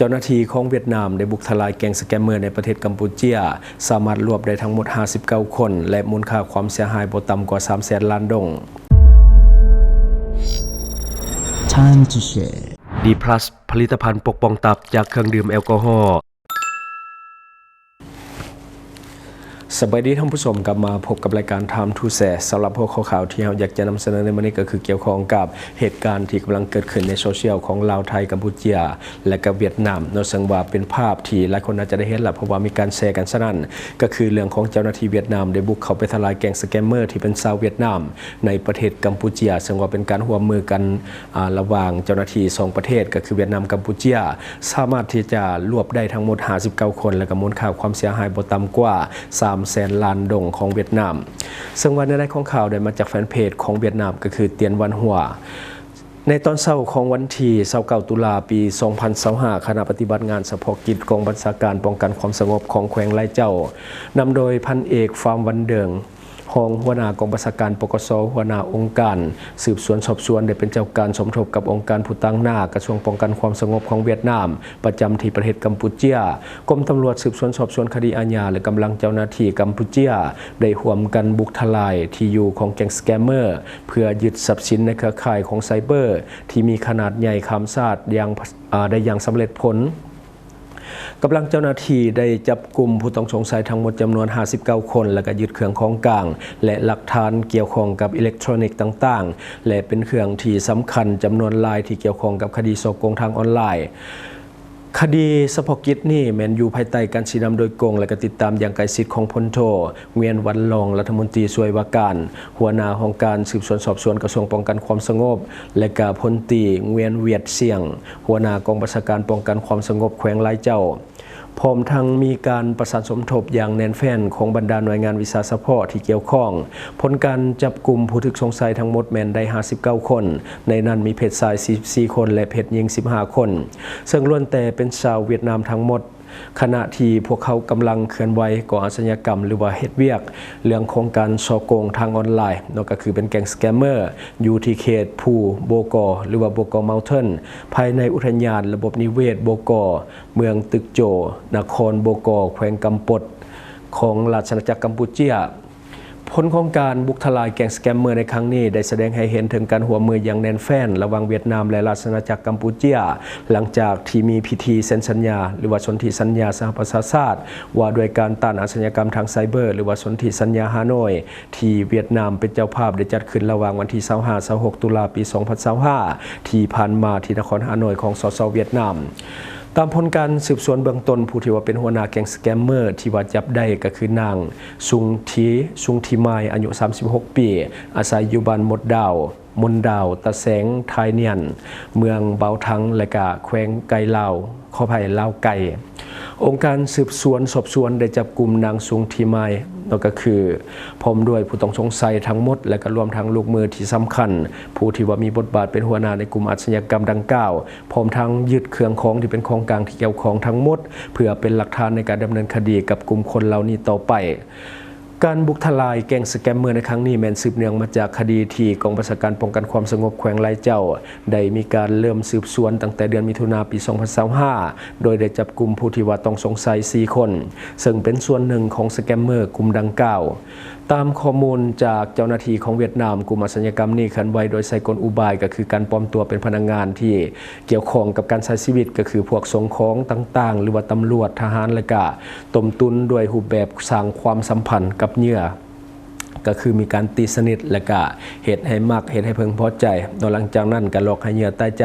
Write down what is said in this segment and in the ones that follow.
ເຈົ້າໜ້າທີ່ຂອງຫວຽດນາມໄດ້ບຸກທະລາຍແກ້ງສະແກມເມີໃນປະເທດກຳປູເຈຍ, ສາມາດລວບໄດ້ທັງໝົດຫ້າສິບເກົ້າຄົນ ແລະ ມູນຄ່າຄວາມເສຍຫາຍບໍ່ຕ່ຳກວ່າສາມແສນລ້ານດົງ. ດີພລັສ ຜະລິດຕະພັນປົກປ້ອງຕັບຈາກເຄື່ອງດື່ມແອລກໍຮໍ. ສະບາຍດີທ່ານຜູ້ຊົມ, ກັບມາພົບກັບລາຍການ Time to Share. ສຳລັບຫົວຂໍ້ຂ່າວທີ່ເຮົາຢາກຈະນຳສະເໜີໃນມື້ນີ້ ກໍຄືກ່ຽວຂ້ອງກັບເຫດການທີ່ກຳລັງເກີດຂຶ້ນໃນໂຊຊຽວຂອງລາວ, ໄທ, ກຳປູເຈຍ ແລະ ກະຫວຽດນາມເນາະ, ເຊິ່ງວ່າເປັນພາບທີ່ຫຼາຍຄົນອາດຈະໄດ້ເຫັນລະ ເພາະວ່າມີການແຊກັນສະນັ້ນ, ກໍຄືເລື່ອງຂອງເຈົ້າໜ້າທີ່ຫວຽດນາມໄດ້ບຸກເຂົ້າໄປທະລາຍແກ້ງສະແກມເມີທີ່ເປັນຊາວຫວຽດນາມໃນປະເທດກຳປູເຈຍ, ເຊິ່ງວ່າເປັນການຮ່ວມມືກັນ ອາ ລະຫວ່າງເຈົ້າໜ້າທີ່ສອງປະເທດ ກໍຄືຫວຽດນາມ ກຳປູເຈຍ ສາມາດທີ່ຈະລວບໄດ້ທັງໝົດຫ້າສິບເກົ້າຄົນ ແລະ ກໍມູນຄ່າຄວາມເສຍຫາຍບໍ່ຕ່ຳກວ່າສາມແສນລ້ານດົງຂອງຫວຽດນາມ. ເຊິ່ງວ່າເນື້ອໃນຂອງຂ່າວໄດ້ມາຈາກແຟນເພຈຂອງຫວຽດນາມ ກໍຄື Dien Van Hoa. ໃນຕອນເຊົ້າຂອງວັນທີຊາວເກົ້າ ຕຸລາ ປີສອງພັນຊາວຫ້າ, ຄະນະປະຕິບັດງານສະເພາະກິດກອງບັນຊາການປ້ອງກັນຄວາມສະຫງົບຂອງແຂວງລາຍເຈົ້າ ນຳໂດຍພັນເອກ ຟາມ ວັນເດີງ ຮອງຫົວໜ້າກອງບັນຊາການ ປກສ, ຫົວໜ້າອົງການສືບສວນສອບສວນ ໄດ້ເປັນເຈົ້າການສົມທົບກັບອົງການຜູ້ຕາງໜ້າກະຊວງປ້ອງກັນຄວາມສະຫງົບຂອງຫວຽດນາມ ປະຈຳທີ່ປະເທດກຳປູເຈຍ, ກົມຕຳຫຼວດສືບສວນສອບສວນຄະດີອາຍາ ແລະ ກຳລັງເຈົ້າໜ້າທີ່ກຳປູເຈຍ ໄດ້ຮ່ວມກັນບຸກທະລາຍທີ່ຢູ່ຂອງແກ້ງສະແກມເມີ ເພື່ອຍຶດຊັບສິນໃນເຄືອຂ່າຍຂອງໄຊເບີທີ່ມີຂະໜາດໃຫຍ່ຂ້າມຊາດຢ່າງ ອາ ໄດ້ຢ່າງສຳເລັດຜົນ. ກຳລັງເຈົ້າໜ້າທີ່ໄດ້ຈັບກຸມຜູ້ຕ້ອງສົງໄສທັງໝົດຈຳນວນຫ້າສິບເກົ້າຄົນ ແລະ ກະຍຶດເຄື່ອງຂອງກາງ ແລະ ຫຼັກຖານກ່ຽວຂ້ອງກັບອີເລັກໂທຣນິກຕ່າງໆ ແລະ ເປັນເຄື່ອງທີ່ສຳຄັນຈຳນວນຫຼາຍທີ່ກ່ຽວຂ້ອງກັບຄະດີສໍ້ໂກງທາງອອນລາຍ. ຄະດີສະເພາະກິດນີ້ແມ່ນຢູ່ພາຍໃຕ້ການຊີ້ນຳໂດຍກົງ ແລະ ກະຕິດຕາມຢ່າງໃກ້ຊິດຂອງພົນໂທ ງວຽນ ວັນລອງ ລັດຖະມົນຕີຊ່ວຍວ່າການ ຫົວໜ້າຫ້ອງການສືບສວນສອບສວນກະຊວງປ້ອງກັນຄວາມສະຫງົບ ແລະ ກະພົນຕີ ງວຽນ ຫວຽດຊຽງ ຫົວໜ້າກອງບັນຊາການປ້ອງກັນຄວາມສະຫງົບແຂວງລາຍເຈົ້າ, ພ້ອມທັງມີການປະສານສົມທົບຢ່າງແໜ້ນແຟ້ນຂອງບັນດາໜ່ວຍງານວິຊາສະເພາະທີ່ກ່ຽວຂ້ອງ. ຜົນການຈັບກຸມຜູ້ຖືກສົງໄສທັງໝົດແມ່ນໄດ້ຫ້າສິບເກົ້າຄົນ, ໃນນັ້ນມີເພດຊາຍສີ່ສິບສີ່ຄົນ ແລະ ເພດຍິງສິບຫ້າຄົນ, ເຊິ່ງລ້ວນແຕ່ເປັນຊາວຫວຽດນາມທັງໝົດ. ຂະນະທີ່ພວກເຂົາກຳລັງເຄື່ອນໄຫວກໍ່ອາຊະຍາກຳ ຫຼືວ່າເຮັດວຽກເລື່ອງຂອງການສໍ້ໂກງທາງອອນລາຍເນາະ, ກໍຄືເປັນແກ້ງສະແກມເມີ ຢູ່ທີ່ເຂດພູໂບກໍ ຫຼືວ່າ Bogor Mountain ພາຍໃນອຸທະຍານລະບົບນິເວດໂບກໍ ເມືອງຕຶກໂຈ ນະຄອນໂບກໍ ແຂວງກຳປົດ ຂອງລາຊະອານາຈັກກຳປູເຈຍ. ຜົນຂອງການບຸກທະລາຍແກ້ງສະແກມເມີໃນຄັ້ງນີ້ ໄດ້ສະແດງໃຫ້ເຫັນເຖິງການຮ່ວມມືຢ່າງແໜ້ນແຟ້ນລະຫວ່າງຫວຽດນາມ ແລະ ລາຊະອານາຈັກກຳປູເຈຍ, ຫຼັງຈາກທີ່ມີພິທີເຊັນສັນຍາ ຫຼືວ່າສົນທິສັນຍາສະຫະປະຊາຊາດ ວ່າດ້ວຍການຕ້ານອາຊະຍາກຳທາງໄຊເບີ ຫຼືວ່າສົນທິສັນຍາຮ່າໂນ້ຍ ທີ່ຫວຽດນາມເປັນເຈົ້າພາບໄດ້ຈັດຂຶ້ນລະຫວ່າງວັນທີຊາວຫ້າ ຊາວຫົກ ຕຸລາ ປີສອງພັນຊາວຫ້າ ທີ່ຜ່ານມາທີ່ນະຄອນຮ່າໂນ້ຍຂອງ ສສ ຫວຽດນາມ. ຕາມຜົນການສືບສວນເບື້ອງຕົ້ນ, ຜູ້ທີ່ວ່າເປັນຫົວໜ້າແກ້ງສະແກມເມີທີ່ວ່າຈັບໄດ້ກໍຄືນາງ ຊຸງທີ ຊຸງທີມາຍ ອາຍຸສາມສິບຫົກປີ, ອາໄສຢູ່ບ້ານມົດດາວ ມົນດາວ ຕາແສງ ທ້າຍນຽນ ເມືອງບາວທັງ ແລະ ກະແຂວງໄກລາວ ຂໍອະໄພ ລາວໄກ. ອົງການສືບສວນສອບສວນໄດ້ຈັບກຸມນາງ ຊຸງທີມາຍ ເນາະ ກໍຄື ພ້ອມດ້ວຍຜູ້ຕ້ອງສົງໄສທັງໝົດ ແລະ ກະລວມທັງລູກມືທີ່ສຳຄັນ ຜູ້ທີ່ວ່າມີບົດບາດເປັນຫົວໜ້າໃນກຸ່ມອາຊະຍາກຳດັ່ງກ່າວ, ພ້ອມທັງຍຶດເຄື່ອງຂອງທີ່ເປັນຂອງກາງທີ່ກ່ຽວຂ້ອງທັງໝົດ ເພື່ອເປັນຫຼັກຖານໃນການດຳເນີນຄະດີກັບກຸ່ມຄົນເຫຼົ່ານີ້ຕໍ່ໄປ. ການບຸກທະລາຍແກ້ງສະແກມເມີໃນຄັ້ງນີ້ ແມ່ນສືບເນື່ອງມາຈາກຄະດີທີ່ກອງບັນຊາການປ້ອງກັນຄວາມສະຫງົບແຂວງລາຍເຈົ້າ ໄດ້ມີການເລີ່ມສືບສວນຕັ້ງແຕ່ເດືອນມິຖຸນາ ປີສອງພັນຊາວຫ້າ ໂດຍໄດ້ຈັບກຸມຜູ້ທີ່ວ່າຕ້ອງສົງໄສສີ່ຄົນ ເຊິ່ງເປັນສ່ວນໜຶ່ງຂອງສະແກມເມີກຸ່ມດັ່ງກ່າວ. ຕາມຂໍ້ມູນຈາກເຈົ້າໜ້າທີ່ຂອງຫວຽດນາມ, ກຸ່ມອາຊະຍາກຳນີ້ເຄື່ອນໄຫວໂດຍໃຊ້ກົນອຸບາຍ ກໍຄືການປອມຕົວເປັນພະນັກງານທີ່ ກ່ຽວຂ້ອງກັບການໃຊ້ຊີວິດ ກໍຄືພວກສົ່ງຂອງຕ່າງໆ ຫຼືວ່າຕຳຫຼວດ, ທະຫານ ແລະ ກະຕົ້ມຕຸນດ້ວຍຮູບແບບສ້າງຄວາມສຳພັນກັບເຫຍື່ອ, ກໍຄືມີການຕີສະໜິດ ແລະ ກະເຮັດໃຫ້ມັກ, ເຮັດໃຫ້ເພິ່ງພໍໃຈເນາະ. ຫຼັງຈາກນັ້ນກະຫຼອກໃຫ້ເຫຍື່ອຕາຍໃຈ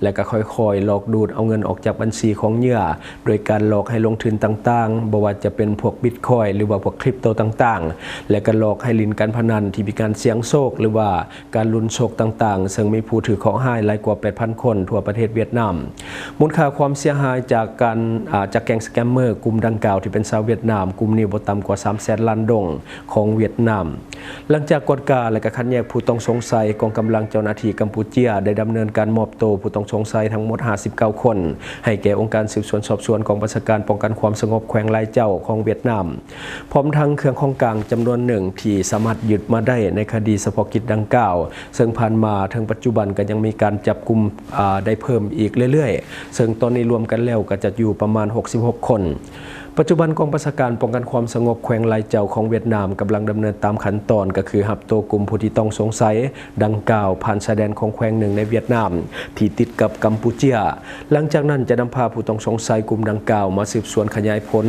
ແລະ ກະຄ່ອຍໆຫຼອກດູດເອົາເງິນອອກຈາກບັນຊີຂອງເຫຍື່ອ ໂດຍການຫຼອກໃຫ້ລົງທຶນຕ່າງໆ, ບໍ່ວ່າຈະເປັນພວກບິດຄອຍ ຫຼືວ່າພວກຄຣິບໂຕຕ່າງໆ ແລະ ກະຫຼອກໃຫ້ຫຼິ້ນການພະນັນທີ່ມີການສ່ຽງໂຊກ ຫຼືວ່າ ການລຸ້ນໂຊກຕ່າງໆ, ເຊິ່ງມີຜູ້ຖືກເຄາະຮ້າຍຫຼາຍກວ່າແປດພັນຄົນທົ່ວປະເທດຫວຽດນາມ. ມູນຄ່າຄວາມເສຍຫາຍຈາກການ, ອາ, ຈາກແກ້ງສະແກມເມີກຸ່ມດັ່ງກ່າວທີ່ເປັນຊາວຫວຽດນາມ, ກຸ່ມນີ້ບໍ່ຕ່ຳກວ່າສາມແສນລ້ານດົງຂອງຫວຽດນາມ ຫຼັງຈາກກວດກາ ແລະ ກະຄັດແຍກຜູ້ຕ້ອງສົງໄສ, ກອງກຳລັງເຈົ້າໜ້າທີ່ກຳປູເຈຍໄດ້ດຳເນີນການມອບໂຕຜູ້ຕ້ອງສົງໄສທັງໝົດຫ້າສິບເກົ້າຄົນ ໃຫ້ແກ່ອົງການສືບສວນສອບສວນກອງບັນຊາການປ້ອງກັນຄວາມສະຫງົບແຂວງລາຍເຈົ້າຂອງຫວຽດນາມ, ພ້ອມທັງເຄື່ອງຂອງກາງຈຳນວນໜຶ່ງທີ່ສາມາດຍຶດມາໄດ້ໃນຄະດີສະເພາະກິດດັ່ງກ່າວ, ເຊິ່ງຜ່ານມາເຖິງປັດຈຸບັນກໍຍັງມີການຈັບກຸມ ອາ ໄດ້ເພີ່ມອີກເລື້ອຍໆ, ເຊິ່ງຕອນນີ້ລວມກັນແລ້ວກໍຈະຢູ່ປະມານຫົກສິບຫົກຄົນ. ປັດຈຸບັນກອງບັນຊາການປ້ອງກັນຄວາມສະຫງົບແຂວງລາຍເຈົ້າຂອງຫວຽດນາມກຳລັງດຳເນີນຕາມຂັ້ນຕອນ ກໍຄືຮັບໂຕກຸ່ມຜູ້ທີ່ຕ້ອງສົງໄສດັ່ງກ່າວຜ່ານຊາຍແດນຂອງແຂວງໜຶ່ງໃນຫວຽດນາມທີ່ຕິດກັບກຳປູເຈຍ. ຫຼັງຈາກນັ້ນຈະນຳພາຜູ້ຕ້ອງສົງໄສກຸ່ມດັ່ງກ່າວມາສືບສວນຂະຫຍາຍຜົນ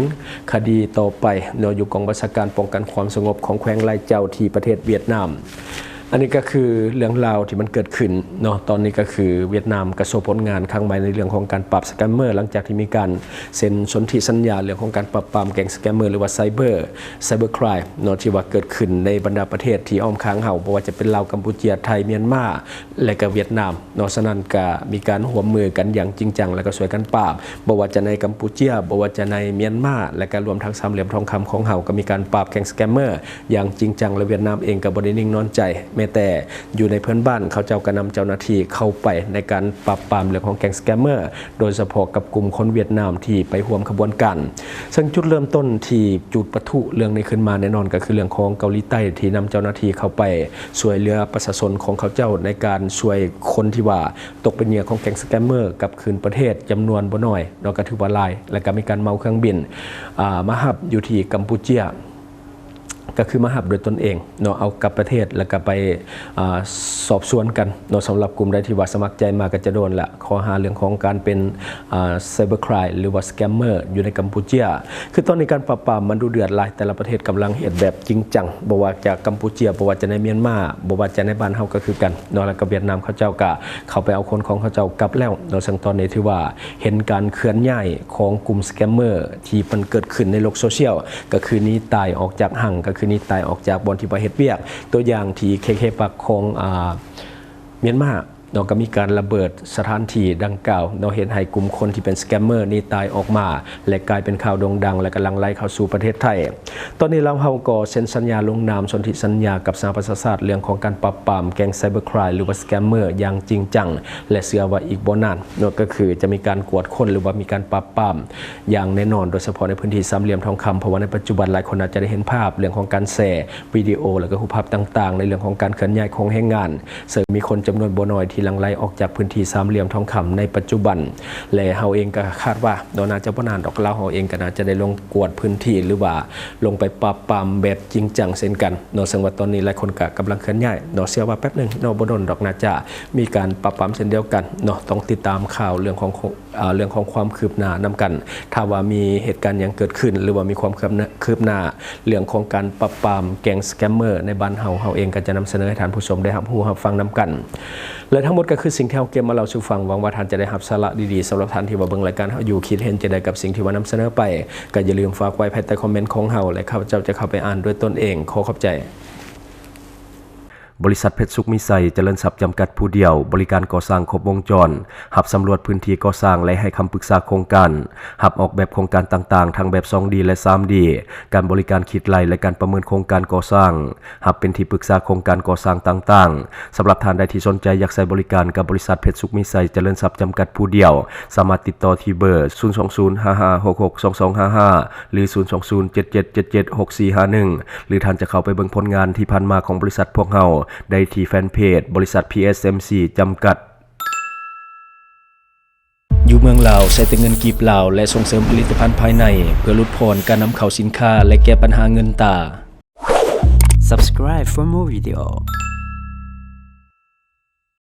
ຄະດີຕໍ່ໄປເນາະ ຢູ່ກອງບັນຊາການປ້ອງກັນຄວາມສະຫງົບຂອງແຂວງລາຍເຈົ້າທີ່ປະເທດຫວຽດນາມ. ອັນນີ້ກໍຄືເລື່ອງລາວທີ່ມັນເກີດຂຶ້ນເນາະ. ຕອນນີ້ກໍຄືຫວຽດນາມກໍໂຊຜົນງານຄັ້ງໃໝ່ໃນເລື່ອງຂອງການປາບສະແກມເມີ ຫຼັງຈາກທີ່ມີການເຊັນສົນທິສັນຍາເລື່ອງຂອງການປາບປາມແກ້ງສະແກມເມີ ຫຼືວ່າ Cyber Cyber Crime ເນາະ ທີ່ວ່າເກີດຂຶ້ນໃນບັນດາປະເທດທີ່ອ້ອມຂ້າງເຮົາ, ບໍ່ວ່າຈະເປັນລາວ, ກຳປູເຈຍ, ໄທ, ມຽນມາ ແລະ ກໍຫວຽດນາມເນາະ. ສະນັ້ນກໍມີການຮ່ວມມືກັນຢ່າງຈິງຈັງ ແລະ ກໍຊ່ວຍກັນປາບ, ບໍ່ວ່າຈະໃນກຳປູເຈຍ, ບໍ່ວ່າຈະໃນມຽນມາ ແລະ ກໍລວມທັງສາມຫຼ່ຽມທອງຄຳຂອງເຮົາ ກໍມີການປາບແກ້ງສະແກມເມີ ຢ່າງຈິງຈັງ ແລະ ຫວຽດນາມເອງກໍບໍ່ໄດ້ນິ່ງນອນໃຈ. ແມ້ແຕ່ຢູ່ໃນເພື່ອນບ້ານ ເຂົາເຈົ້າກໍນຳເຈົ້າໜ້າທີ່ເຂົ້າໄປໃນການປາບປາມເລື່ອງຂອງແກ້ງສະແກມເມີ ໂດຍສະເພາະກັບກຸ່ມຄົນຫວຽດນາມທີ່ໄປຮ່ວມຂະບວນການ. ເຊິ່ງຈຸດເລີ່ມຕົ້ນທີ່ຈູດປະທຸເລື່ອງນີ້ຂຶ້ນມາແນ່ນອນ ກໍຄືເລື່ອງຂອງເກົາຫຼີໃຕ້ທີ່ນຳເຈົ້າໜ້າທີ່ເຂົ້າໄປຊ່ວຍເຫຼືອປະຊາຊົນຂອງເຂົາເຈົ້າ ໃນການຊ່ວຍຄົນທີ່ວ່າຕົກເປັນເຫຍື່ອຂອງແກ້ງສະແກມເມີກັບຄືນປະເທດຈຳນວນບໍ່ໜ້ອຍເນາະ, ກໍຖືວ່າຫຼາຍ ແລະ ກໍມີການເໝົາເຄື່ອງບິນ ອາ ມາຮັບຢູ່ທີ່ກຳປູເຈຍ. ກໍຄືມາຮັບໂດຍຕົນເອງເນາະ, ເອົາກັບປະເທດ ແລ້ວກໍໄປ ອາ ສອບສວນກັນເນາະ. ສຳລັບກຸ່ມໃດທີ່ວ່າສະໝັກໃຈມາກໍຈະໂດນລະຂໍ້ຫາເລື່ອງຂອງການເປັນ ອາ Cyber Crime ຫຼືວ່າ Scammer ຢູ່ໃນກຳປູເຈຍ. ຄືຕອນນີ້ການປາບປາມມັນດຸເດືອດຫຼາຍ, ແຕ່ລະປະເທດກຳລັງເຮັດແບບຈິງຈັງ, ບໍ່ວ່າຈະກຳປູເຈຍ, ບໍ່ວ່າຈະໃນມຽນມາ, ບໍ່ວ່າຈະໃນບ້ານເຮົາກໍຄືກັນເນາະ, ແລ້ວກໍຫວຽດນາມເຂົາເຈົ້າກໍເຂົ້າໄປເອົາຄົນຂອງເຂົາເຈົ້າກັບແລ້ວເນາະ. ເຊິ່ງຕອນນີ້ຖືວ່າເຫັນການເຄື່ອນຍ້າຍຂອງກຸ່ມ Scammer ທີ່ມັນເກີດຂຶ້ນໃນໂລກໂຊຊຽວ ກໍຄືໜີຕາຍອອກຈາກຮັງ, ກໍຄືໜີຕາຍອອກຈາກບ່ອນທີ່ວ່າເຮັດວຽກ. ຕົວຢ່າງທີ່ ເຄເຄ Park ຂອງ ອາ ມຽນມາເນາະ ກໍມີການລະເບີດສະຖານທີ່ດັ່ງກ່າວເນາະ, ເຮັດໃຫ້ກຸ່ມຄົນທີ່ເປັນ Scammer ໜີຕາຍອອກມາ ແລະ ກາຍເປັນຂ່າວໂດ່ງດັງ ແລະ ກໍຫຼັ່ງໄຫຼເຂົ້າສູ່ປະເທດໄທ. ຕອນນີ້ລາວເຮົາກໍເຊັນສັນຍາລົງນາມສົນທິສັນຍາກັບສະຫະປະຊາຊາດ ເລື່ອງຂອງການປາບປາມແກ້ງ Cyber Crime ຫຼືວ່າ Scammer ຢ່າງຈິງຈັງ ແລະ ເຊື່ອວ່າອີກບໍ່ນານເນາະ ກໍຄືຈະມີການກວດຄົ້ນ ຫຼືວ່າມີການປາບປາມ ຢ່າງແນ່ນອນ, ໂດຍສະເພາະໃນພື້ນທີ່ສາມຫຼ່ຽມທອງຄຳ, ເພາະວ່າໃນປັດຈຸບັນຫຼາຍຄົນອາດຈະໄດ້ເຫັນພາບເລື່ອງຂອງການແຊວິດີໂອ ແລະ ກໍຮູບພາບຕ່າງໆ ໃນເລື່ອງຂອງການເຄື່ອນຍ້າຍຂອງແຮງງານ, ເຊິ່ງມີຄົນຈຳນວນບໍ່ໜ້ອຍທີ່ຫຼັ່ງໄຫຼອອກຈາກພື້ນທີ່ສາມຫຼ່ຽມທອງຄຳໃນປັດຈຸບັນ. ແລະ ເຮົາເອງກໍຄາດວ່າເນາະ ໜ້າຈະບໍ່ນານດອກ, ລາວເຮົາເອງກໍໜ້າຈະໄດ້ລົງກວດພື້ນທີ່ ຫຼືວ່າລົງໄປປາບປາມແບບຈິງຈັງເຊັ່ນກັນເນາະ. ເຊິ່ງວ່າຕອນນີ້ຫຼາຍຄົນກໍກຳລັງເຄື່ອນຍ້າຍເນາະ, ເຊື່ອວ່າແປັບໜຶ່ງເນາະ ບໍ່ດົນດອກ ໜ້າຈະມີການປາບປາມເຊັ່ນດຽວກັນເນາະ. ຕ້ອງຕິດຕາມຂ່າວເລື່ອງຂອງ ເອີ ເລື່ອງຂອງຄວາມຄືບໜ້ານຳກັນ. ຖ້າວ່າມີເຫດການຫຍັງເກີດຂຶ້ນ ຫຼືວ່າມີຄວາມຄືບໜ້າ ຄືບໜ້າເລື່ອງຂອງການປາບປາມແກ້ງ Scammer ໃນບ້ານເຮົາ, ເຮົາເອງກໍຈະນຳສະເໜີໃຫ້ທ່ານຜູ້ຊົມໄດ້ຮັບຮູ້ຮັບຟັງນຳກັນ. ແລະ ທັງໝົດກໍຄືສິ່ງທີ່ເຮົາເກັບມາເລົ່າສູ່ຟັງ. ຫວັງວ່າທ່ານຈະໄດ້ຮັບສາລະດີໆ. ສຳລັບທ່ານທີ່ວ່າເບິ່ງລາຍການເຮົາຢູ່, ຄິດເຫັນຈັ່ງໃດກັບສິ່ງທີ່ວ່ານຳສະເໜີໄປ, ກໍຢ່າລືມຝາກໄວ້ພາຍໃຕ້ຄອມເມັນຂອງເຮົາ ແລະ ຂ້າພະເຈົ້າຈະເຂົ້າໄປອ່ານດ້ວຍຕົນເອງ. ຂໍຂອບໃຈ. ບໍລິສັດເພັດສຸກມີໄຊຈະເລີນຊັບຈຳກັດຜູ້ດຽວ, ບໍລິການກໍ່ສ້າງຄົບວົງຈອນ, ຮັບສຳຫຼວດພື້ນທີ່ກໍ່ສ້າງ ແລະ ໃຫ້ຄຳປຶກສາໂຄງການ, ຮັບອອກແບບໂຄງການຕ່າງໆ ທັງແບບ ສອງດີ ແລະ ສາມດີ, ການບໍລິການຄິດໄລ່ ແລະ ການປະເມີນໂຄງການກໍ່ສ້າງ, ຮັບເປັນທີ່ປຶກສາໂຄງການກໍ່ສ້າງຕ່າງໆ. ສຳລັບທ່ານໃດທີ່ສົນໃຈຢາກໃຊ້ບໍລິການກັບບໍລິສັດເພັດສຸກມີໄຊຈະເລີນຊັບຈຳກັດຜູ້ດຽວ, ສາມາດຕິດຕໍ່ທີ່ເບີ ສູນສອງສູນ ຫ້າຫ້າຫົກຫົກ ສອງສອງຫ້າຫ້າ ຫຼື ສູນສອງສູນ ເຈັດເຈັດເຈັດເຈັດ ຫົກສີ່ຫ້າໜຶ່ງ ຫຼື ທ່ານຈະເຂົ້າໄປເບິ່ງຜົນງານທີ່ຜ່ານມາຂອງບໍລິສັດພວກເຮົາໄດ້ທີ່ແຟນເພຈ ບໍລິສັດ ພີເອສເອັມຊີ ຈຳກັດ. ຢູ່ເມືອງລາວ ໃຊ້ແຕ່ເງິນກີບລາວ ແລະ ສົ່ງເສີມຜະລິດຕະພັນພາຍໃນ ເພື່ອຫຼຸດຜ່ອນການນຳເຂົ້າສິນຄ້າ ແລະ ແກ້ບັນຫາເງິນຕາ. Subscribe for more video.